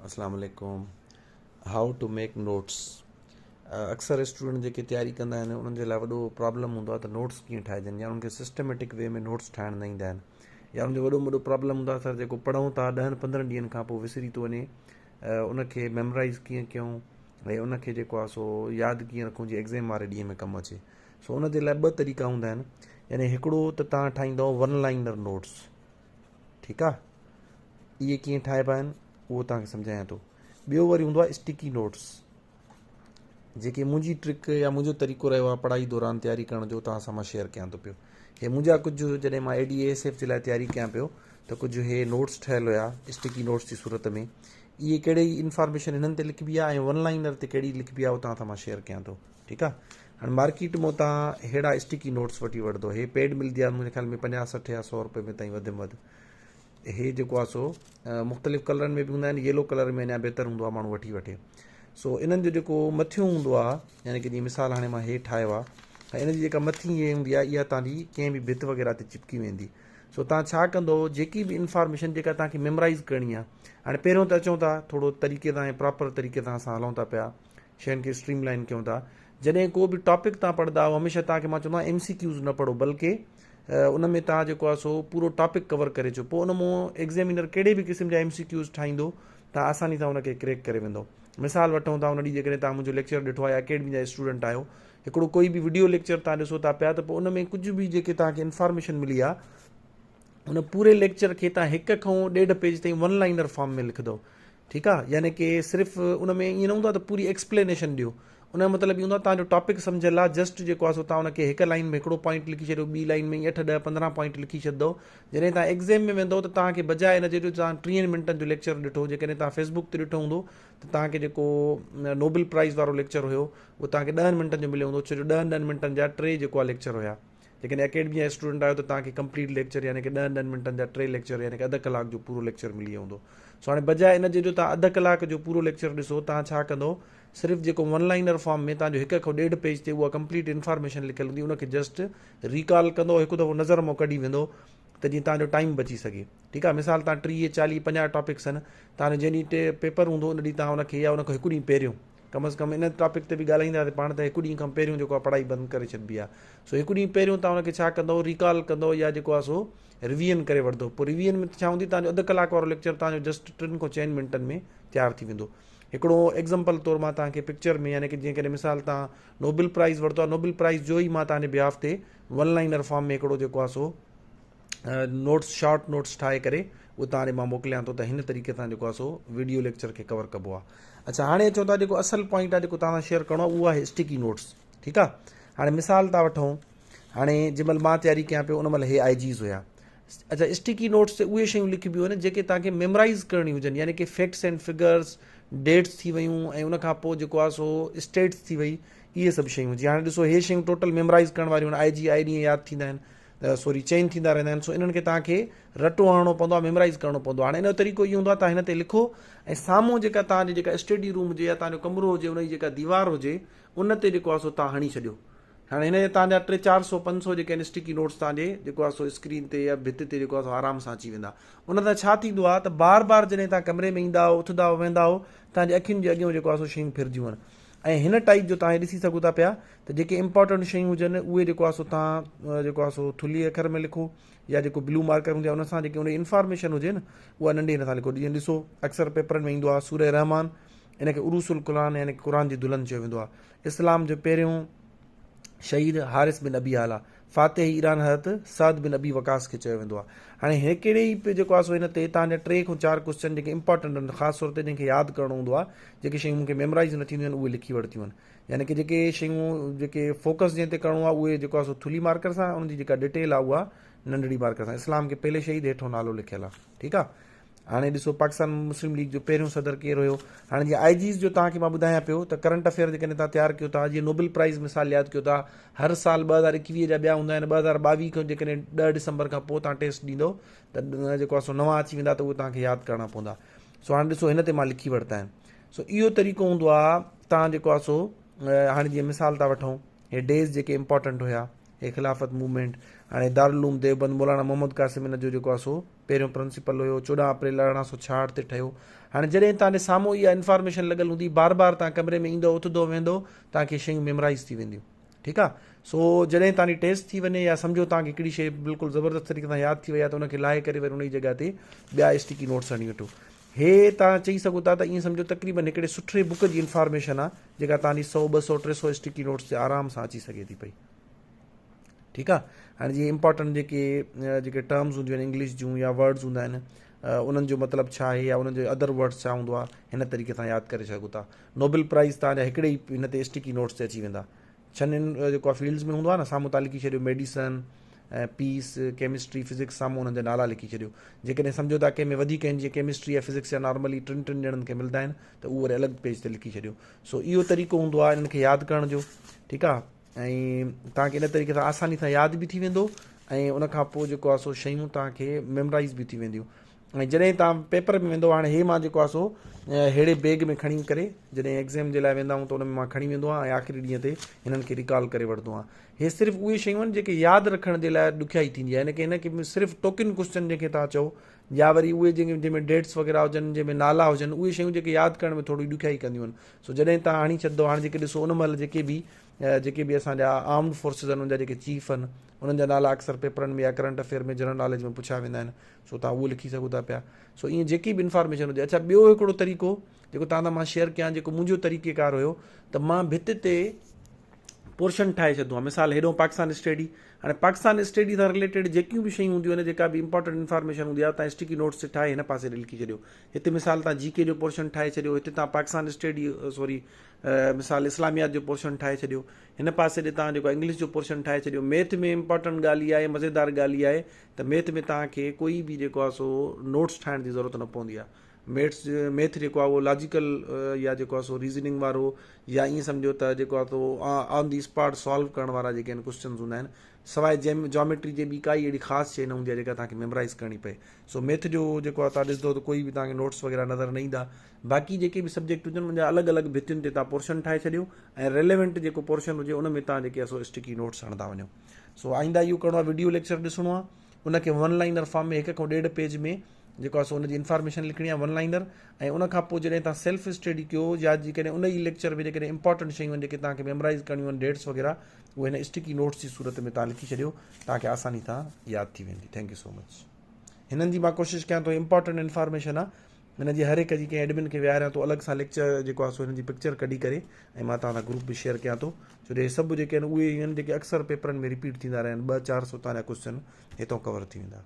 اسلام عليڪم how to make notes اڪثر اسٽوڊنٽ جيڪي تياري ڪندا آهن انهن جي لاء وڏو پرابلم هوندو آهي ته نوٽس ڪيئن ٺاهجن يا انهن کي سسٽميٽڪ وي ۾ نوٽس ٺاهڻ نه ايندا آهن يا انهن جو وڏو وڏو پرابلم هوندو آهي سر جيڪو پڙهون ٿا ڏهن پندرهن ڏينهن کان پوء وسري ٿو وڃي ان کي ميمورائز ڪيئن ڪيون ۽ ان کي جيڪو آهي سو ياد ڪيئن رکون جي ايگزام واري ڏينهن ۾ ڪم اچي سو ان جي لاء ٻه طريقا هوندا آهن يعني هڪڙو ته تان ٺاهيندو ون لائنر نوٽس ٺيڪ آ اهي ڪيئن ٺاهبا آهن اهو توهان کي سمجهايان ٿو ٻيو وري هوندو آهي اسٽڪي نوٽس جيڪي منهنجي ٽرڪ يا منهنجو طريقو رهيو آهي پڙهائي دوران تياري ڪرڻ جو توهان سان مان شيئر ڪيان ٿو پيو هي منهنجا ڪجهه جڏهن مان اي ڊي ايس ايف جي لاء تياري ڪيان پيو ته ڪجهه هي نوٽس ٺهيل هيا اسٽڪي نوٽس جي صورت ۾ اهي ڪهڙي انفارميشن هنن تي لکبي آهي ۽ ون لائنر تي ڪهڙي لکبي آهي اهو توهان سان مان شيئر ڪيان ٿو ٺيڪ آ هاڻي مارڪيٽ مون تان ههڙا اسٽڪي نوٽس وٺي وٺندو هي پيڊ ملدي آ منهنجي خيال ۾ 50 60 يا 100 روپئي ۾ تائين وڌ ۾ وڌ هي جيڪو آ سو مختلف ڪلرن ۾ به هوندا آهن يلو ڪلر ۾ اڃا بهتر هوندو آ ماڻهو وٺي وٺي سو انهن جو جيڪو مٿيون هوندو آ يعني کہ جي مثال هاڻي مان هي ٺاهيو آ ۽ ان جي جيڪا مٿي هي هوندي آ اها تان جي ڪنهن به ڀت وغيره تي چپڪي ويندي سو تان ڇا ڪندو جيڪي به انفارميشن جيڪا تان کي ميمورائز ڪرڻي آ هاڻي پهريون ته اچون ٿا ٿورو طريقي سان ۽ پراپر طريقي سان اسان هلون ٿا پيا شين کي اسٽريم لائن ڪيون ٿا جڏهن ڪو به ٽاپڪ تان پڙهندا آهيو هميشه تان کي مان چوندو آهيان ايم سي ڪيوز نه پڙهو بلڪه ان ۾ تان جيڪو آهي سو پورو ٽاپڪ ڪور ڪري اچو پوء ان مون ايگزامينر ڪهڙي به قسم جا ايم سي ڪيوز ٺاهيندو تان آساني سان ان کي ڪريڪ ڪري ويندو مثال وٺون ٿا ان ڏينهن جيڪڏهن تان منهنجو ليڪچر ڏٺو آهي يا اڪيڊمي جا اسٽوڊنٽ آهيو هڪڙو ڪوئي به وڊيو ليڪچر تان ڏسو ٿا پيا ته پوء ان ۾ ڪجهه به جيڪي تان کي انفارميشن ملي آهي ان پوري ليڪچر کي تان هڪ کان ڏيڍ پيج تائين ون لائنر فارم ۾ لکندو ٺيڪ آ يعني ڪي صرف ان ۾ ائين نه هوندو آ ته پوري ايڪسپلينيشن ڏيو ان جو مطلب اهو هوندو آ توهان جو ٽاپڪ سمجهيل آ جسٽ جيڪو آ سو توهان ان کي هڪ لائين ۾ هڪڙو پوائنٽ لکي ڇڏيو ٻي لائين ۾ اٺ ڏهه 15 پوائنٽ لکي ڇڏندو جڏهن توهان ايگزام ۾ ويندو ته توهان کي بجاء ان جي جو توهان 30 منٽن جو ليڪچر ڏٺو جيڪڏهن توهان فيسبوڪ تي ڏٺو هوندو ته توهان کي جيڪو نوبل پرائز وارو ليڪچر هيو اهو توهان کي 10 منٽن جو مليو هوندو ڇو جو 10 10 منٽن جا ٽي جيڪو آ ليڪچر هيا جيڪڏهن اڪيڊمي جا اسٽوڊنٽ آهيو ته توهان کي ڪمپليٽ ليڪچر يعني ڪه ڏهن ڏهن منٽن جا ٽي ليڪچر يعني ڪه اڌ ڪلاڪ جو پورو ليڪچر ملي ويو هوندو سو هاڻي بجاء ان جي جو توهان اڌ ڪلاڪ جو پورو ليڪچر ڏسو توهان ڇا ڪندو صرف جيڪو ون لائنر فارم ۾ توهان جو هڪ کان ڏيڍ پيج تي اها ڪمپليٽ انفارميشن لکيل هوندي ان کي جسٽ ريڪال ڪندو هڪ دفعو نظر مان ڪڍي ويندو ته جيئن توهان جو ٽائيم بچي سگهي ٺيڪ آهي مثال توهان 30 40 50 ٽاپڪس آهن توهان جو جنهن ڏينهن پيپر هوندو ان ڏينهن توهان ان کي يا ان کان هڪ ڏينهن پهريون ڪم از ڪم ان ٽاپڪ تي به ڳالهائينداسين پاڻ ته هڪ ڏينهن کان پهريون جيڪو آهي پڙهائي بند ڪري ڇڏبي آهي سو هڪ ڏينهن پهريون توهان ان کي ڇا ڪندو ريڪال ڪندو يا جيڪو آهي سو ريويزن ڪري وٺندو پوء ريويزن ۾ ڇا هوندي توهان جو اڌ ڪلاڪ وارو ليڪچر توهان جو جسٽ ٽن کان چئن منٽن ۾ تيار ٿي ويندو هڪڙو ايگزامپل طور مان توهان کي پڪچر ۾ يعني جيئن ڪڏهن مثال توهان نوبل پرائز ورتو آهي نوبل پرائز جو ئي مان توهان جي بيهاف تي ون لائنر فارم ۾ هڪڙو جيڪو آهي سو نوٽس شارٽ نوٽس ٺاهي ڪري اهو توهان ڏي مان موڪليان ٿو ته هن طريقي سان جيڪو آهي سو ويڊيو ليڪچر کي ڪور ڪبو آهي اڇا هاڻي اچون ٿا جيڪو اصل پوائنٽ آهي جيڪو توهان سان شيئر ڪرڻو آهي اهو آهي اسٽڪي نوٽس ٺيڪ آهي هاڻي مثال ٿا وٺون هاڻي جنهن مهل مان تياري ڪيان پيو ان مهل هي آئي جيز هيا اڇا اسٽڪي نوٽس تي اهي شيون لکبيون آهن جيڪي توهان کي ميمورائز ڪرڻيون هجن يعني ڪي فيڪٽس اينڊ فگرس ڊيٽس ٿي ويون ۽ ان کان پوء جيڪو آهي سو اسٽيٽس ٿي وئي اهي سڀ شيون جي هاڻي ڏسو هي شيون ٽوٽل ميمورائز ڪرڻ واريون آهن آئي جي آئي ڏينهن ياد ٿيندا آهن سوري چينج ٿيندا رهندا آهن سو انهن کي توهان کي رٽو هڻڻو پوندو آهي ميمورائز ڪرڻو پوندو آهي هاڻي ان جو طريقو اهو هوندو آهي توهان هن تي لکو ۽ سامهون جيڪا توهان جي جيڪا اسٽڊي روم هجي يا توهان جو ڪمرو هجي ان جي جيڪا ديوار هجي ان تي جيڪو آهي سو توهان هڻي ڇڏيو هاڻي هن جي توهان جا ٽي چار سو پنج سو جيڪي آهن اسٽڪي نوٽس توهان جي جيڪو آهي سو اسڪرين تي يا ڀت تي جيڪو آهي سو آرام سان اچي ويندا ان سان ڇا ٿيندو آهي ته بار بار جڏهن توهان ڪمري ۾ ايندا آهيو اٿندا آهيو ويهندا آهيو توهان جي اکين جي اڳيان جيڪو آهي سو شيون ڦرجيون وڃن ۽ هن ٽائيپ جو توهان ڏسي سگهو ٿا پيا ته جيڪي امپارٽنٽ شيون هجن اهي جيڪو آهي سو توهان جيڪو آهي سو ٿلهي اکر ۾ لکو يا جيڪو بلو مارڪر هوندي آهي ان سان جيڪي ان جي انفارميشن هجي نه اها ننڍي هن سان لکو جيئن ڏسو اڪثر پيپرن ۾ ايندو آهي سوره رحمان ان کي عروس القرآن يعني قرآن جي دلهن چيو ويندو آهي اسلام جو پهريون شهيد حارث بن ابي هالا فاتح ايران حضرت سعد بن ابي وقاص کي چيو ويندو آهي. هاڻي هڪڙي ئي پي جيڪو آهي سو هن تي توهان جا ٽي کان چار ڪوسچن جيڪي امپارٽنٽ آهن خاص طور تي جنهن کي ياد ڪرڻو هوندو آهي جيڪي شيون مون کي ميمورائز نه ٿينديون آهن اهي لکي ورتيون آهن يعني ڪي جيڪي شيون جيڪي فوڪس جنهن تي ڪرڻو آهي اهي جيڪو آهي سو ٿلهي مارڪر سان ان جي جيڪا ڊيٽيل آهي اها ننڍڙي مارڪر سان اسلام کي پهلي شهيد هيٺو نالو لکيل آهي ٺيڪ آهي هاڻي ڏسو پاڪستان مسلم ليگ جو پهريون صدر ڪير هيو هاڻي جيئن آء جيز جو توهان کي مان ٻڌايان پيو ته ڪرنٽ افيئر جيڪڏهن توهان تيار ڪيو ٿا جيئن نوبل پرائز مثال ياد ڪيو ٿا هر سال 2021 جا ٻيا هوندا آهن 2022 کان جيڪڏهن 10 ڊسمبر کان پوء توهان ٽيسٽ ڏيندو ته جيڪو آهي سو نوان اچي ويندا ته اهي توهان کي ياد ڪرڻا پوندا سو هاڻي ڏسو هن تي مان لکي ورتا آهن سو اهو طريقو هوندو آهي توهان جيڪو آهي سو هاڻي جيئن مثال ٿا وٺون هي ڊيز جيڪي امپارٽنٽ هيا هي خلافت موومينٽ، هاڻي دارالعلوم ديوبند مولانا محمد قاسم ان جو جيڪو آهي سو پهريون پرنسپل هيو، 14 اپريل 1866 تي ٺهيو. هاڻي جڏهن توهان جي سامهون اها انفارميشن لڳل هوندي بار بار توهان ڪمري ۾ ايندو اٿندو ويهندو توهان کي شيون ميمورائز ٿي وينديون. ٺيڪ آ سو جڏهن توهان جي ٽيسٽ ٿي وڃي يا سمجهو توهان کي هڪڙي شيء بلڪل زبردست طريقي سان ياد ٿي وئي آهي ته ان کي لاهي ڪري وري ان جي جڳهه تي ٻيا اسٽيڪي نوٽس هڻي وٺو. هي توهان چئي سگهو ٿا ته ائين سمجهو تقريبن هڪڙي سٺي بڪ جي انفارميشن آ جيڪا توهان جي سئو ٻه سئو ٽي سئو اسٽيڪي نوٽس تي آرام سان اچي سگهي ٿي پئي. ٺيڪ آ هاڻي جيئن امپارٽنٽ جيڪي جيڪي ٽرمز هونديون آهن انگلش جون يا ورڊز هوندا آهن انهن جو مطلب ڇا آهي يا انهن جو ادر ورڊز ڇا هوندو آهي هن طريقي سان ياد ڪري سگهو ٿا. نوبل پرائز توهان جا هڪڙي ئي هن تي اسٽيڪي نوٽس تي اچي ويندا. ڇهن جيڪو آهي فيلڊز ۾ هوندو آهي نه سامهون تان لکي ڇڏيو ميڊيسن پيس ڪيمسٽري فزڪس سامهون انهن جا نالا لکي ڇڏيو. جيڪڏهن سمجهو ٿا ڪنهن ۾ وڌيڪ آهن جيئن ڪيمسٽري يا فزڪس جا نارملي ٽن ٽن ڄڻن کي ملدا آهن ته اهو وري الڳ پيج تي لکي ڇڏيو. سو اهو طريقو هوندو آهي انهن کي ياد ڪرڻ جو. ٺيڪ آهي ۽ توهان کي ان طريقي سان آساني سان ياد به ٿي ويندو ۽ ان کان پوء جيڪو آهي سو شيون توهان کي ميمورائز به ٿي وينديون ۽ جڏهن توهان پيپر ۾ ويندو هاڻي هي مان جيڪو آهي سو ههڙي بيگ ۾ کڻي ڪري جڏهن ايگزام جي لاء ويندا آهيون ته ان ۾ مان کڻي ويندو آهيان ۽ آخري ڏينهن تي هنن کي ريڪال ڪري وٺندو آهيان هي صرف اهي شيون آهن جيڪي ياد رکڻ جي لاء ڏکيائي ٿيندي آهي هن کي هن کي صرف ٽوڪن ڪوشچن جنهن کي توهان چئو يا وري اهي جنهن جنهن ۾ ڊيٽس وغيره هجن جنهن ۾ نالا هجن اهي شيون جيڪي ياد ڪرڻ ۾ ٿوري ڏکيائي ڪنديون آهن سو جڏهن توهان هڻي ڇڏندو هاڻي جيڪي ڏسو ان مهل جيڪي به جيڪي به اسان جا آرمڊ فورسز آهن ان جا جيڪي چيف آهن انهن جا نالا اڪثر پيپرن ۾ يا ڪرنٽ افيئر ۾ جنرل ناليج ۾ پڇيا ويندا آهن سو توهان اهو لکي سگهو ٿا پيا سو ائين جيڪي به انفارميشن هجي اڇا ٻيو هڪڙو طريقو جيڪو توهان سان مان شيئر ڪيان جيڪو منهنجو طريقي ڪار هيو ته مان ڀت تي پورشن ٺاهي ڇڏندو آهيان مثال هيڏو پاڪستان اسٽيڊي هاڻي پاڪستان اسٽيڊي سان رليٽيڊ جيڪيون به شيون هونديون آهن جيڪا به امپارٽنٽ انفارميشن هوندي آهي تان اسٽيڪي نوٽس تي ٺاهي هن پاسي ڏي لکي ڇڏيو هتي مثال تان جي ڪي جو پورشن ٺاهي ڇڏيو هتي تان پاڪستان اسٽيڊي سوري مثال اسلاميات جو پورشن ٺاهي ڇڏيو هن پاسي ڏي توهان جيڪو انگلش جو پورشن ٺاهي ڇڏيو ميٿ ۾ امپارٽنٽ ڳالهه اها آهي مزيدار ڳالهه اها آهي ته ميٿ ۾ توهان کي ڪوئي به جيڪو آهي سو نوٽس ٺاهڻ جي ضرورت نه پوندي آهي ميٿس ميٿ جيڪو آهي اهو لاجيڪل يا جيڪو آهي سو ريزننگ وارو يا ائين سمجهو ته جيڪو آهي سو آن the spot solve ڪرڻ وارا جيڪي آهن ڪوشچنز هوندا آهن سواء جاميٽري جي ٻي ڪائي اهڙي خاص شيء نه هوندي آهي جيڪا توهان کي ميمورائز ڪرڻي پئي سو ميٿ جو جيڪو آهي توهان ڏسندو ته ڪوئي به توهان کي نوٽس وغيره نظر نه ايندا باقي جيڪي به سبجيڪٽ هجن ان جا الڳ الڳ ڀتين تي توهان پورشن ٺاهي ڇڏيو ۽ ريليونٽ جيڪو پورشن هجي ان ۾ توهان جيڪي آهي سو اسٽڪي نوٽس هڻندا وڃو سو آئنده اهو ڪرڻو آهي وڊيو ليڪچر ڏسڻو آهي ان کي ون لائنر فارم ۾ هڪ کان ڏيڍ پيج ۾ جيڪو آهي سو ان جي انفارميشن لکڻي آهي ون لائنر ۽ ان کان پوء جڏهن توهان سيلف اسٽڊي ڪيو يا جيڪڏهن ان ئي ليڪچر ۾ جيڪڏهن امپارٽنٽ شيون آهن جيڪي توهان کي ميمورائز ڪرڻيون آهن ڊيٽس وغيره اهي هن اسٽڪي نوٽس جي صورت ۾ توهان لکي ڇڏيو توهان کي آساني سان ياد ٿي ويندي thank you سو مچ هنن جي مان ڪوشش ڪيان ٿو امپارٽنٽ انفارميشن آهي هن جي هر هڪ جي ڪنهن ايڊمن کي ويهاريان ٿو الڳ سان ليڪچر جيڪو آهي سو هن جي پڪچر ڪڍي ڪري ۽ مان توهان سان گروپ به شيئر ڪيان ٿو ڇو جو هي سڀ جيڪي آهن اهي ئي آهن جيڪي اڪثر پيپرن ۾ رپيٽ ٿيندا رهيا آهن ٻه چار سو توهان جا ڪوشچن هتان ڪور ٿي ويندا.